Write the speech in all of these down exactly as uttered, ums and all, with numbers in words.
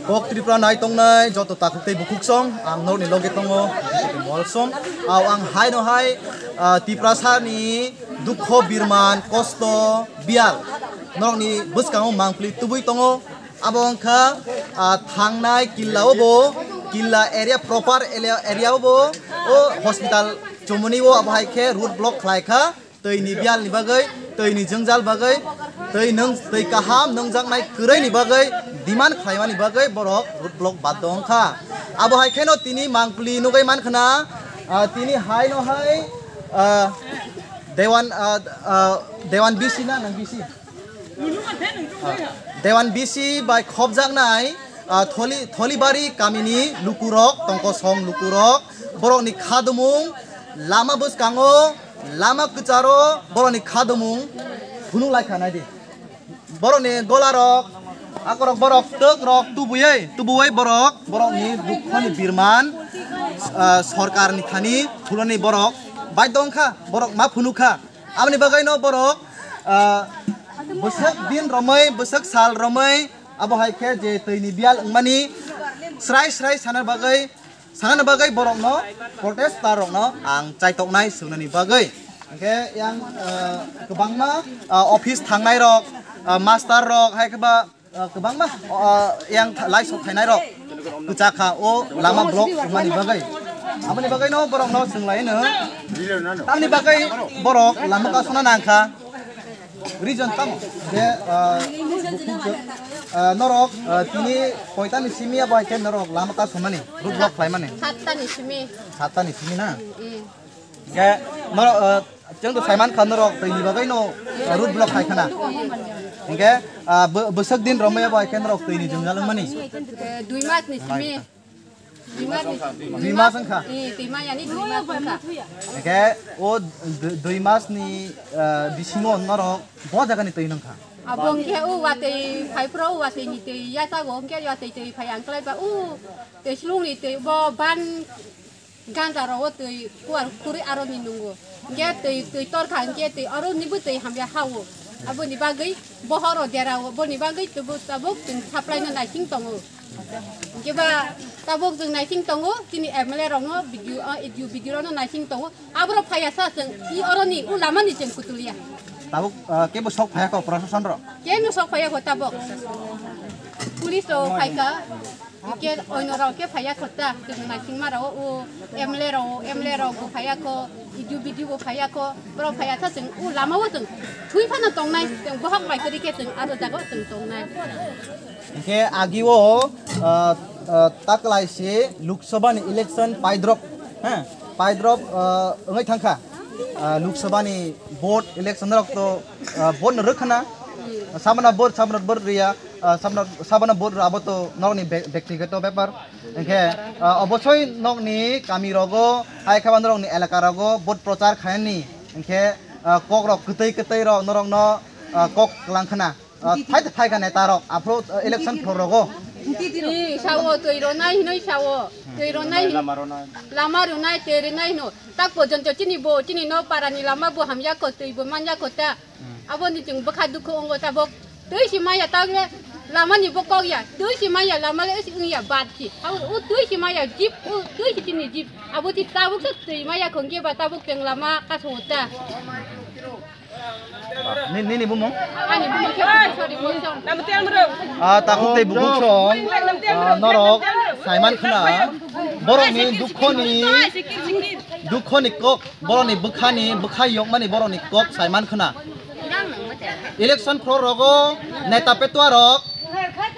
Kok Tripura nai tongnai joto takhuk tei bukhuk song, ang norokni loge tongo, Biphuti Mol song. Au ang haino hai, ah, Tiprasani dukho birman, kosto, biyal norokni bwskango mangpli tubui tongo. Abo wngkha, ah, thangnai killa obo, killa area, proper area, area obo, o hospital chomoni o abo hai khe road block khlai kha. Twi ni biyal ni bagwi, twi ni jwngjal bagwi, twi nwng, twi kaham nwngjaknai kwrwi ni bagwi, demand khlaimani bagwi borok road block baddo wngkha. Abo hai kheno tini mangpli nugwi mankhna, ah, tini hai no hai, ah, Dewan, ah, ah, Dewan B C na nang B C? Ah, Dewan B C bai khopjaknai, ah, Tholi, Tholibari kamini lukurok, tongkosong lukurok, borokni khadumung, lama bwskango, lama kwcharo borokni khadumung phunuk lai kha naidi. Borokni golarok, akorok borok twkrok tubui, tubui borok, borokni dukhoni birman, ah, sorkarni thani phunuknani borok baidho wngkha, borok ma phunuk kha. Aboni bagwino borok, ah, bwswk din romwi, bwswk sal romwi, abo hai khe je twi ni biyal wngmani srai srai sana bagwi, sana bagwi borokno, protester rokno ang chaitoknai swngnani bagwi. Hwnkhe yang, ah, kwbangma, ah, office thangnai rok, ah, master rok, hai khe ba, ah, kwbangma, ah, yang tha-, lai sok phainai rok kwchak kha o lama block wngmani bagwi. Aboni bagwino borokno swnglaino tamni bagwi borok lama kasuna nang kha. Reason tamo je, ah, ah, norok, ah, tini koita ni simi abo hai khe norok lama kasumani, road block khlaimani? Satta ni simi. Satta ni simi na? Mm. Hingke norok, ah, chwng to saiman kha norok twi ni bagwi no, ah, road block khai khana. Hingke, ah, bw-, bwswk din romwi abo hai khe norok twi ni jwngjal wngmani? Eh, dui mas ni simi. Dui mas ni simi. Dui mas wngkha? Eh, twi ma yani dui mas wngkha. Hingke o dui, dui mas ni, ah, bisingo norok bo jaga ni twi nung kha? Abo hingke o watwi phai phro o watwi ni twi yachago hingke watwi twi phai ang klai ba o twi slung ni twi bo ban Ganja rogo twi kuar khuri aroni nungo. Hingke twi, twi torkha hingke twi aro nibo twi hamya hao. Aboni bagwi bohoro derao, boni bagwi tubu tabuk chwng supply no naising tongo. Hingke ba tabuk chwng naising tongo, chini M L A rokno video, ah, video, video rokno naising tongo. Aborok phaiya sa chwng i oroni u lamani chwng kutuliya. Tabuk, ah, kebo sok phaiya kho, proshashan rok? Keno sok phaiya kho tabuk. Police rok phaikha. Hingke oino rok khe phaiya khota, chwng naisingma rok o M L A rok, M L A rok bo phaiya kho, E D O, B D O bo phaiya kho, borok phaiya kha chwng o lama o chwng thwi phano tongnai, chwng bohok mai kwrwi khe chwng aro jaga o chwng tongnai. Hingke agi o, ah, ah, taklai se Lok Sabha ni election paidrop, ha, paidrop, ah, wngwi thangkha. Ah, Lok Sabha ni vote election rok to, ah, vote no rwkha na, sabana vote, sabana vote rwya. Ah, sabna, sabana vote rw abo to nokni be-, bektigoto bepar. Hingke, ah, obosoi nokni kami rogo hai khe ba norokni elaka rogo vote prochar khainani. Hingke, ah, kok rok kwtwi kwtwi rok norokno, ah, kok lang khna. Ah, phai phai kha neta rok aphuru, ah, election phoro rogo. Ni sao twi ronai hinoi sao. Twi ronai hin-, lama ronai twi ronai hino. Tak porjonto chini bo, chini no parani lama bo hamya kho, twi bo manya kho ta. Aboni chwng bwkha dukhu wngo tabuk. Twi si maya ta le lama ni bo kok ya. Twi si maya lama le si wng ya bad si. Abo o twi si maya jip, o twi si chini jip. Abo ti tabuk se twi maya khong ke ba tabuk teng lama kaso ta. Ni, nini bumung? Ani bumung ke sorry mo song. Ah, takhuk tei bukhuk song. Ah, norok saiman khna. Borokni dukhoni, dukhoni kok. Borokni bwkhani, bwkha yokmani borokni kok saiman khna. Election khoro rogo neta petua rok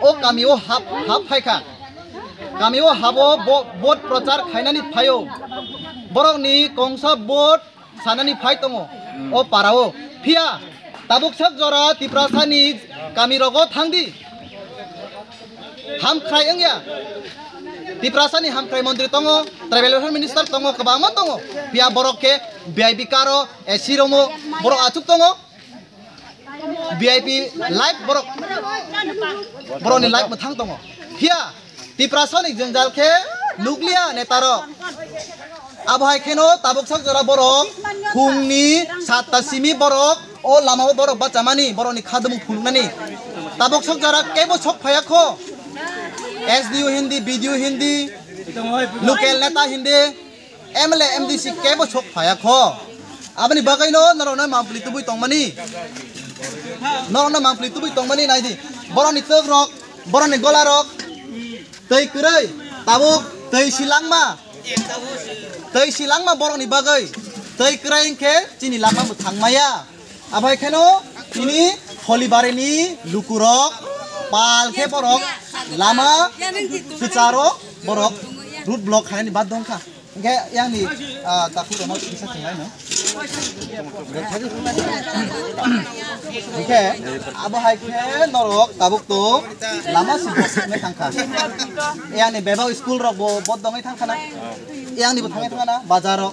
o kami o hap, hap phaikha. Kami o habo bo-, vote prochar khainani phaio. Borokni kongsa vote sanani phai tongo o parao. Phiya tabuk sak jora Tiprasani kami rogo thangdi. Hamkhrai wngya. Tiprasani hamkhrai montri tongo, tribal welfare minister tongo, kwbangma tongo. Phiya borok khe V I P karo, A C romo, borok achuk tongo. V I P life borok, borokni life mwthang tongo. Phiya Tiprasani jwngjal khe nukliya netarok. Abo hai kheno tabuk sak jora borok phungni satta simi borok o lamao borok bachamani, borokni khadumung phunuknani. Tabuk sak jora kebo sok phaiya kho. S D O hindi, B D O hindi, local neta hindi, M L A, M D C kebo sok phaya kho. Aboni bagwi no norok no mangpli tubui tongmani. Norok no mangpli tubui tongmani naidi. Borok ni tok rok, borok ni gola rok, tei kwrwi, tabuk tei silangma. Tei silangma borok ni bagwi. Tei kwrwi hinkhe chini lama bo thangmaya. Abai kheno tini Holibarini lukurok pal khe borok lama kwcharo borok road block khainani bad dong kha. Hinkhe yang ni, ah, takhuk rok no kisa khlai no. Hinkhe abo hai khe norok tabuk to lama si block khainai thang kha. Yang ni bebak school rok bo bot dongwi thang kha na. Yang ni bo thangwi thang kha na bazar rok.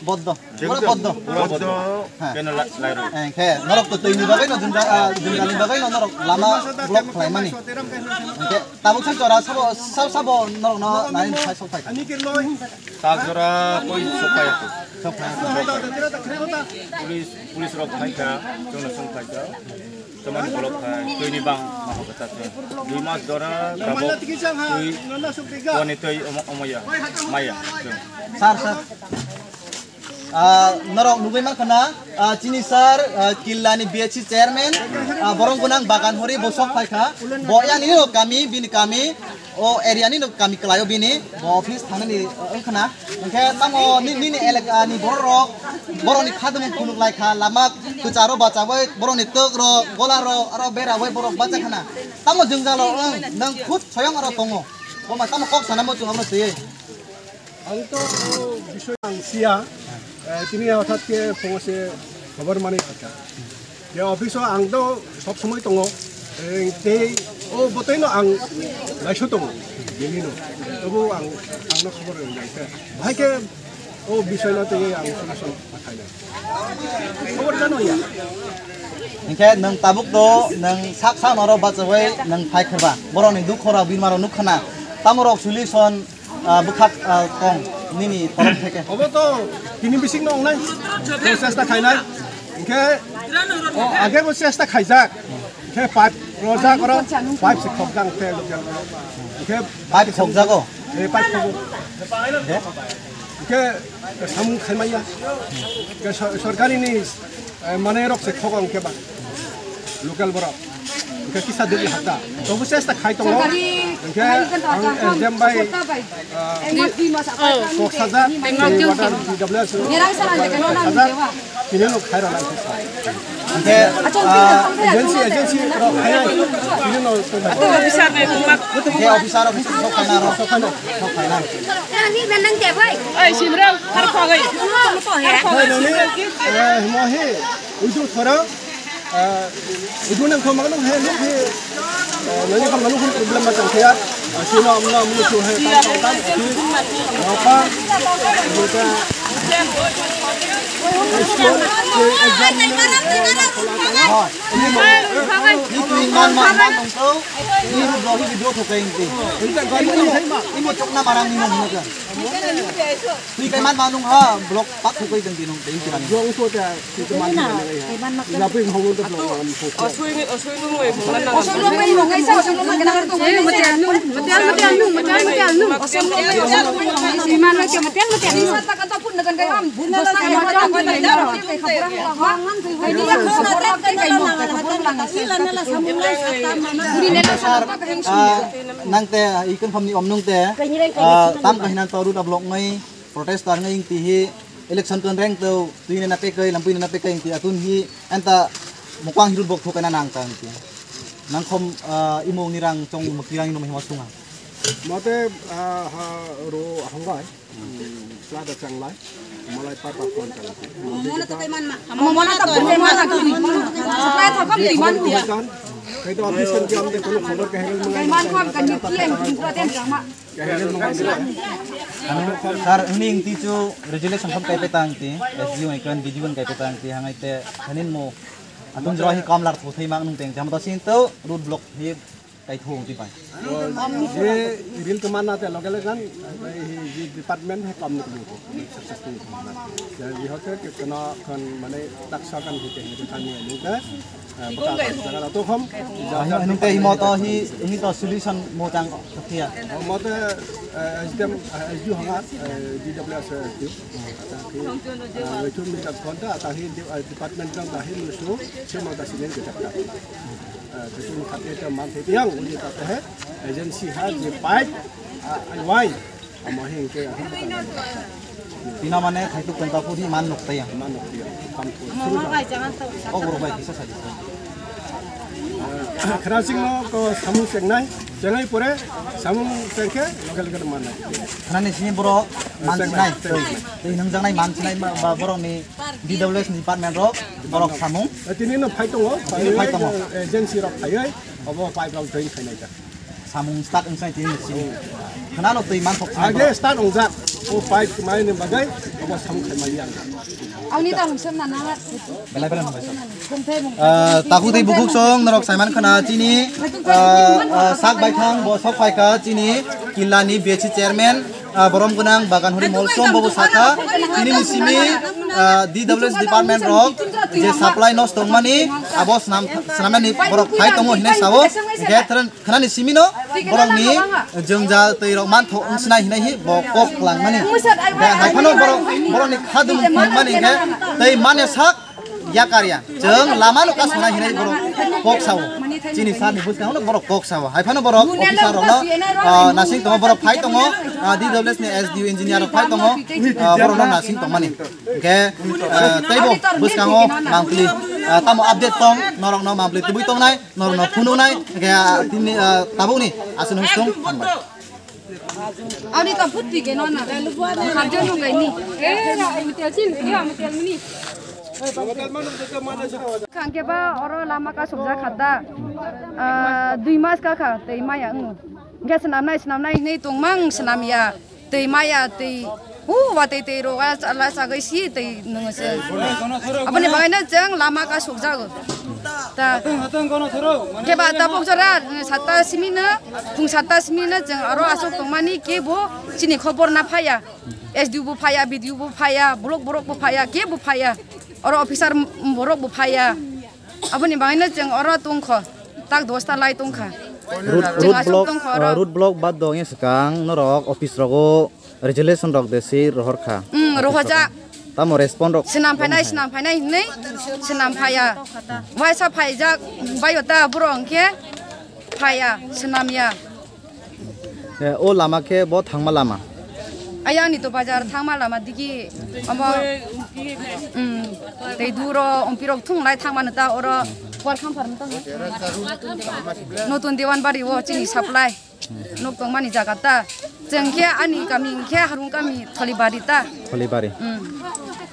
Boddo. Pura boddo. Pura boddo. Ha. Keno la-, lairoi. Eh, khe, norok to twi ni bagwi no, jumja, ah, jumja ni bagwi no, norok lama block khlai mani. Hinkhe, tabuk sa jora sabo, sab sabo norok no nai sai sok phai. Sa jora koi sok phai ko. Sok phai. Police, police rok phai kha, chwng no sung phai kha. Chwng mani block khai, twi ni bang ma ho kata chwng. Dui mas jora tabuk twi, koni twi omo, omo ya, maya chwng. Sir, sir. Ah, norok nugwi mankha na, ah, chini sir, ah, Killa ni B H C chairman, ah, borok gwnang Bagan Hori bo sok phai kha. Bo yani no kami, bini kami, o area ni no kami kwlai o bini, bo office thang nani, ah, wng khna. Hinkhe tamo ni, nini elaka ni borok rok, borok ni khadumung phunuk lai kha, lama kwcharo bachawi, borok ni tok rok, gola rok, aro bera wi borok bacha khna. Tamo jwngjal o wng, nwng khud soyong aro tongo. Bo ma tamo kok sana mo chwng abo no twiwi. Ang to o bisoi ang siya, eh, tini hothat ke phone se khobor mani phaikha. Ya office o ang to sob somoi tongo, eh, tei o botoi no ang laiso tongo, bini no. Tobo ang, ang no khobor rwnai khe. Bahai khe o bisoi no tei ang solution phainai. Khobor jano ya. Hinkhe nwng tabuk to nwng sak sak noro bachawi nwng phai khwrba. Borok ni dukho rok bini maro nuk khna. Tamo rok solution Ah, bwkhak, ah, tong nini torop theke. Obo to tini bising no ongnai. To chesta khainai. Hinkhe o age bo chesta khaijak. Hinkhe pipe rojak oro, pipe se khokjak hinkhe local. Hinkhe pipe khokjago? Eh, pipe khogo. Hinkhe samung khaimaya. Hinkhe sor-, sorkari ni Eh, mane rok se khok ang keba. Local borok. Hinkhe kisa dili hata. Tobu chesta khai tongo. Hinkhe ang S D M bai, ah, kok saja, water P W S kok saja. Tini no khai rana. Hinkhe, ah, agency, agency rok khai. Tini no. Hinkhe officer rok sok khai na rok sok khai na. Sok khai na. Oi, Simrang, har khogoi. Hei, noni, eh, mohi, uju thora, eh, uju nang khoma nang he, nang he, eh, noni khoma nang khom problem ma chang khaya, eh, sino amno amno su he, tam tam tam, si, apa, buka, eh, school, eh, exam ni, eh, ni tu iman ma, ma nang tu, ni ru dohi video tu kain ti, ini chok na marang ni nang nang. Twi kaiman ma nung ha, block pat khu kai jang di nung dei kiran. Jong to ta, twi kaiman ma nung ha. Lapri hobo to block am khu. Asui ni, asui nung wei munglan na. Asui nung wei munglan sa, asui nung wei munglan sa. Matian nung, matian, matian nung, matian, matian nung. Iman lagi matian, matian nung. Sir, ah, nang te, ah, ikon khom ni om nung te, ah, tam kahinan to road block ngai. Protest tar ngai ingti hi election kon reng to twi nana pekai lampui nana pekai ingti atun hi enta mukwang hiru bok thukaina nang ta ingti. Nang khom, ah, imong ni rang chong mukti rang ino hima sunga. Mate, ah, ha ro hongbai. Sla da changlai. Malai pa pa kon changlai. Mona to kai man ma. Mona to kai man ma. Supply thokam kai man ma. Kai to office kan kiam de kono khobor kahel mangai. Kai man ma kan ni kiam jing praten jama. Ano, sir, hini ingti chu resolution kham kai petang ti, S D O ikon, B D O ikon kai petang ti, hangai te, hanin mo, atun jero hi kam lar thosai mang nung teng, jam to sin to, road block hi, Ai thung ti pai. Je ril kemana te loge loge kan, eh, je department hai kom ni ko successful. Jadi hote ke kena kan mane taksa kan hote hote kan ni ni ta, eh, baka jaga la to khom. Ahi, ahi, te imo to hi, hi to solution mo chang thia. Mo te, eh, S D M, eh, S D U hanga, eh, D W S, eh, S D U. Ata hi, eh, itu minta konta, ata hi, eh, department kan ata hi musu, sema ta sini kita. Eh, ketum khat ni ta man thai tiang, uli ta te he, agency ha, je pipe, ah, ai wai, amo he ke, ah, Pina mane thaituk tongka puri man nok taya. Man nok taya. Kam ko. O borok bai kisa sai. Eh, khrasing no ko samung chengnai, chengnai pore samung chengkhe loge loge mannai. Khnani sini borok man chengnai. Tei nung jangnai man chengnai ba borok ni D W S ni department rok, borok samung. Eh, tini no phai tongo, tini phai tongo. Agency rok phaiwi, obo pipe rok drain khainai ta. Samung start wngsa tini sini. Khnano twi man thok. Age start wngjak. O pipe mai ni bagai, obo samung khai mali ang. Ani ta hungsam na na. Belai belai hwnbai sa. Ah, takhuk tei bukhuk song norok saiman khana chini, ah, ah, sak baithang bo sok phaikha chini killa ni B C chairman. Ah, borom gwnang Bagan Hori Molsom bobo sakha, tini ni simi, ah, D W S department rok je supply nosto wngmani abo swnam, swnamnani borok phai tongo hinwi sao, hingkhe thwran-, thwnani simi no borok ni jwngjal twi rok manthok wngsnai hinwi hi bo kok langmani. Hingkhe hai phano borok, borok ni khadum phungmani hingkhe tei mane sak Yakarya, chwng lama no kasonai hinwi borok kok sao. Chini sir ni bwskango no borok kok sao. Hai phano borok officer rok no, ah, nasing tongo, borok phai tongo, ah, D W S ni S D U engineer rok phai tongo, ah, borok no nasing tongmani. Hingkhe, ah, teibo bwskango mangpili, ah, tamo update tong, norok no mangpili tubui tongnai, norok no phunuknai, hingkhe, ah, tini, ah, tabukni aswk no hwnkhe hambai. Ani ta phuti ke no na. Kharjo no gai ni. Eh, na, ami tel chin, ya, ami tel mini. Khangke ba oro lama kasukjak kha da. Ah, dui mas ka kha, tei maya wng. Hingke swnamnai, swnamnai hinwi tongmang swnamya. Tei maya, tei, uh, watwi tei roga chala chagwi si tei nwngo se. Aboni bagwi no chwng lama kasukjago. Ta. Khe ba tabuk jora, satta simi no, phung satta simi no chwng aro aswk tongmani kebo chini khobor na phaiya. S D O bo phaiya, B D O bo phaiya, block borok bo phaiya, kebo phaiya. Oro officer borok bo phaiya. Aboni bagwi no chwng oro tongkho. Tak dosta lai tongkha. Road, chwng road aswk block, tongkho oro. Ah, road block bad dong ya swkang norok office rogo resolution rok de si rohor kha. Mm, rohorjak. Tamo respond rok. Swnam phainai, swnam phainai hinwi swnam phaiya. Waisa phaijak, bayo ta borok hwnkhe phaiya, swnamya. Eh, o lama khe bo thangma lama. Ayang ni to bazar thangma lama digi omo, mm, tei duro ompirok thunglai thangma no ta oro por kham phar no ta. Notun Dewan Bari o chini supply. Nok tongmani jaga ta. Chwng khe ani kami hwnkhe Harung kami Tholibari ta. Tholibari. Mm.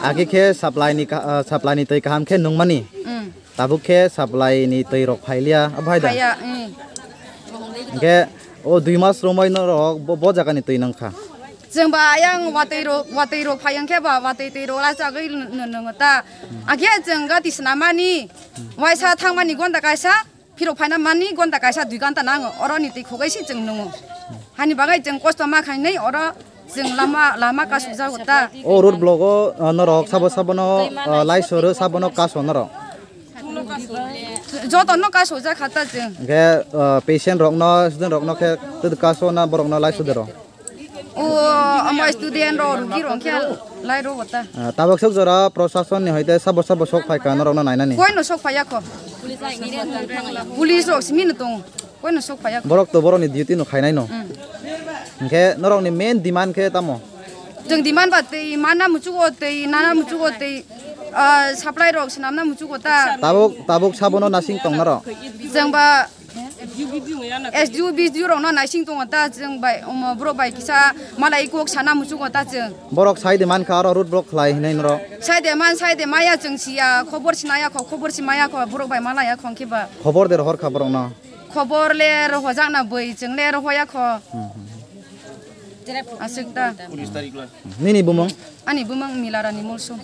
Age khe supply ni ka-, ah, supply ni twi kaham khe nungmani. Mm. Tabuk khe supply ni twi rok phailiya, abo hai da? Phaiya, mm. Hingkhe o dui mas romwi norok bo, bo jaga ni twi nungkha. Chwng ba ayang watwi rok, watwi rok phai hwnkhe ba watwi twi rok la chagwi nw-, nw-, nwngo ta. Age chwng gati swnamani, waisa thangmani gonda kaisa, Phirok phaina mani gonta kaisa dui gonta nango, oro ni twi khogwi si chwng nungo. Hani bagwi chwng kosto ma khainwi oro chwng lama, lama kasukjago ta. O road block o, ah, norok sabo sabo no, ah, lai soro sabo no kaso norok. Joto no kasukjak kha ta chwng. Hingkhe, ah, patient rok no, student rok no khe twi kaso na borok no lai sodero. O, omo student rok, rugi rok khe lai rw ta. Ah, tabuk sok jora prosason ni hoite sabo sabo sok phai kha norok no nainani? Koi no sok phai ya kho. Police rok simi no tongo. Koi no sok phai ya kho. Borok to borok ni duty no khainai no. Mm. Hingkhe norok ni main demand khe tamo? Chwng demand ba tei mana muchugo tei nana muchugo tei, ah, supply rok swnamna muchugo ta. Tabuk, tabuk sabo no nasing tong norok? Chwng ba S D O, B D O rok no naising tongo ta chwng bai, omo borok bai kisa malai kok sana muchungo ta chwng. Borok sai de man kha oro road block khlai hinwi norok. Sai de man, sai de maya chwng siya, khobor sinaya kho, khobor simaya kho, borok bai malaya kho hwnkhe ba. Khobor de rohor kha borok no? Khobor le rohojak na bwi, chwng le rohoya kho. Hmm, hmm. Aswk ta. Nini bumung? Ani bumung Milarani Molsom.